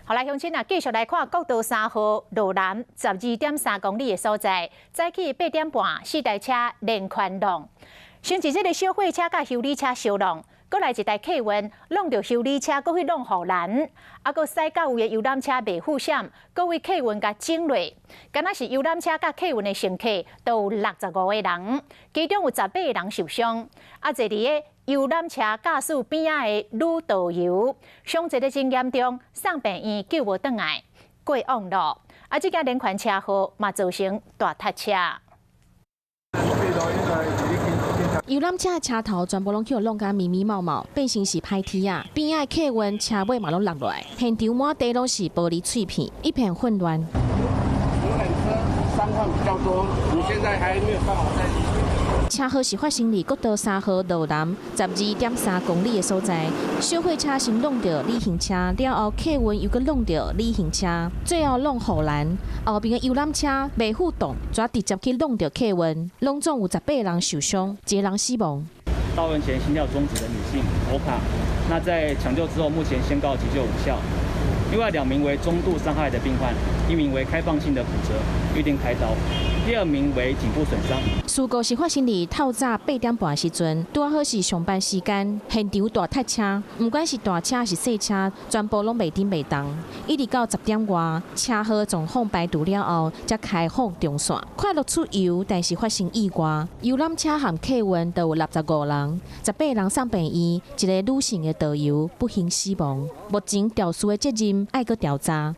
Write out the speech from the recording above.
好來，鄉親啊，繼續來看國道三號路南12.3公里的所在，早起8點半，四台車連環挵。先是這个小貨車佮修理車相挵，閣來一台客運挵著修理車，閣去挵護欄，啊，閣駛到位的遊覽車袂負險，閣予客運共整落。敢若是遊覽車佮客運的乘客都有65個人，其中有18個人受傷。啊，坐佇个遊覽車駕駛邊仔的女導遊，傷勢真嚴重，送病院救無轉來，過往咯。啊，這件連環車禍嘛造成大塞車。遊覽車的車頭全部攏去予挵甲密密麻麻，變成是歹鐵仔！邊仔的客運車尾嘛攏落落來，現場滿地攏是玻璃碎片，一片混亂。遊覽車傷患比較多，你現在還沒有辦法再。車禍是發生佇國道三號路南12.3公里的所在，小貨車先挵著旅行車，了後客運又閣挵著旅行車，最後挵護欄，後邊的遊覽車袂赴擋，煞直接去挵著客運，攏總有18人受傷，一个人死亡。到院前心跳終止的女性歐卡，那在搶救之後，目前宣告急救無效。另外兩名為中度傷害的病患，一名為開放性的骨折，預定開刀；第二名為頸部損傷。事故是發生佇透早8點半時陣，拄好是上班時間，現場大塞車，毋管是大車抑是細車，全部攏袂振袂動。一直到10點外，車禍狀況排除了後，才開放中線。快樂出遊，但是發生意外，遊覽車和客運都有65人，18人送病院，一个女性的導遊不幸死亡。目前肇事的責任愛閣調查。